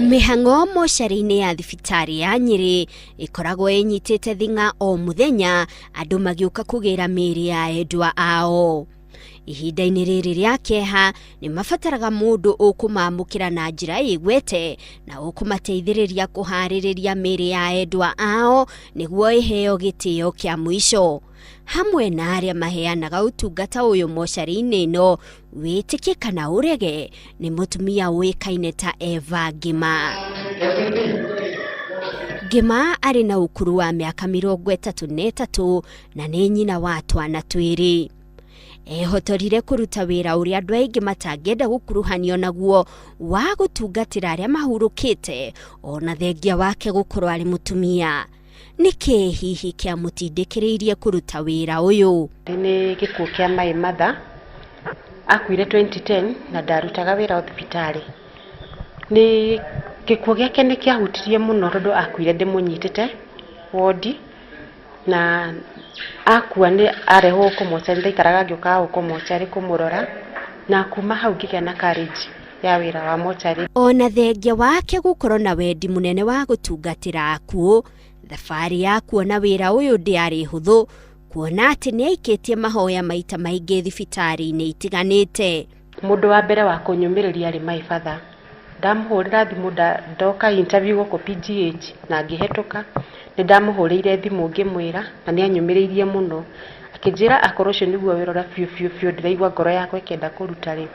Mĩhang'o mocarĩ-inĩ ya thibitarĩ ya Nyĩrĩ ĩkoragwo ĩnyitĩte thing'a o mũthenya andũ magĩũka kũgĩra mĩĩrĩ ya endwa ao. Ihinda-inĩ rĩrĩ rĩa kĩeha nĩ mabataraga mũndũ ũkũmamũkĩra na njĩra ĩgwete na ũkũmateithĩrĩria kũharĩrĩria mĩĩrĩ ya endwa ao nĩguo ĩheo gĩtĩo kĩa mũico. Hamwe na arĩa maheanaga ũtungata ũyũ mocarĩ-inĩ ĩno wĩtĩkie kana ũrege nĩ mũtumia ũĩkaine ta Eva Ngĩma. Ngĩma arĩ na ũkũrũ wa mĩaka 33 na nĩ nyina wa twana twĩrĩ. Ehotorire kũruta wĩra ũrĩa andũ aingĩ matangĩenda gũkuruhanio naguo wa gũtungatĩra arĩa mahurũkĩte ona thengia wake gũkorwo arĩ mũtumia. Nĩ kĩĩ hihi kĩamũtindĩkĩrĩirie kũruta wĩra ũyũ? Nĩ gĩkuũ kĩa my mother, akuire 2010 na ndarutaga wĩra o thibitarĩ. Nĩ gĩkuũ gĩake nĩ kĩahutirie mũno tondũ akuire ndĩmũnyitĩte wondi, na akua nĩ arehwo gũkũ mocarĩ ndaikaraga ngĩũkaga gũkũ mocarĩ kũmũrora, na kuma hau ngĩgĩa na courage ya wĩra wa mocarĩ. Ona thengia wake gũkorwo na wendi mũnene wa gũtungatĩra akuũ, thabarĩ ya kuona wĩra ũyũ ndĩarĩ hũthũ, kuona atĩ nĩ aikĩtie mahoya maita maingĩ thibitarĩ-inĩ itiganĩte. Mũndũ wa mbere wa kũnyũmĩrĩria arĩ my father. Ndamũhũrĩra thimũ ndoka interview gũkũ PGH na ngĩhetũka, nĩ ndamũhũrĩire thimũ ngĩmwĩra na nĩ anyũmĩrĩirie mũno. Akĩnjĩra akorwo ũcio nĩguo wĩra ũrĩa biũ biũ biũ ndĩraigua ngoro yakwa ĩkĩenda kũruta rĩ,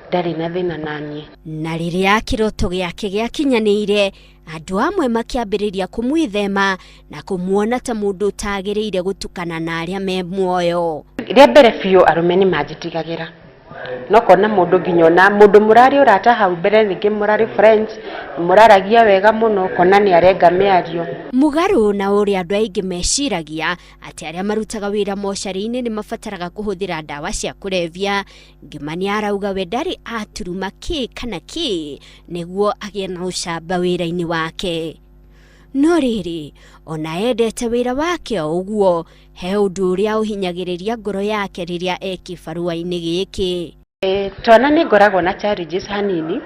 ndarĩ na thĩna naniĩ. Na rĩrĩa kĩroto gĩake gĩakinyanĩire, andũ amwe makĩambĩrĩria kũmwĩthema na kũmuona ta mũndũ ũtagĩrĩire gũtukana na arĩa me muoyo. Rĩa mbere biũ arũme nĩ manjĩtigagĩra, no kona mũndũ nginya ona mũndũ mũrarĩ ũrata hau mbere rĩngĩ mũrarĩ friends, mũraragia wega mũno ũkona nĩ arenga mĩario. Mũgarũ na ũrĩa andũ aingĩ meciragia atĩ arĩa marutaga wĩra mocarĩ-inĩ nĩ mabataraga kũhũthĩra ndawa cia kũrebia, Ngĩma nĩ arauga we ndarĩ aturuma kĩ kana kĩ nĩguo agĩe na ũcamba wĩra-inĩ wake. No rĩrĩ, ona endete wĩra wake o ũguo, he ũndũ ũrĩa ũhinyagĩrĩria ngoro yake rĩrĩa e kĩbarũa-inĩ gĩkĩ. Twana nĩ ngoragwo na challenges hanini,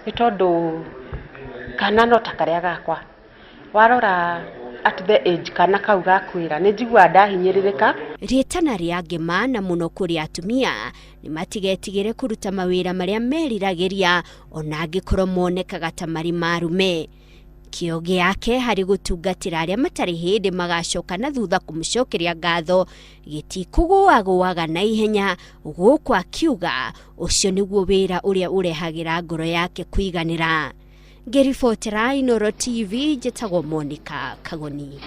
nĩ tondũ kana no ta karĩa gakwa. Warora at the age kana kau gakwĩra nĩ njiguaga ndahinyĩrĩrĩka. Rĩtana rĩa Ngĩma na mũno kũrĩ atumia nĩ matigetigĩre kũruta mawĩra marĩa meriragĩria ona angĩkorwo monekaga ta marĩ marume. Kĩo gĩake harĩ gũtungatĩra arĩa matarĩ hĩndĩ magacoka na thutha kũmũcokeria ngatho gĩtikũgũagũaga na ihenya, gũkũ akiuga ũcio nĩguo wĩra ũrĩa ũrehagĩra ngoro yake kũiganĩra. Ngĩribotera Inooro TV njĩtagwo Monica Kagoni.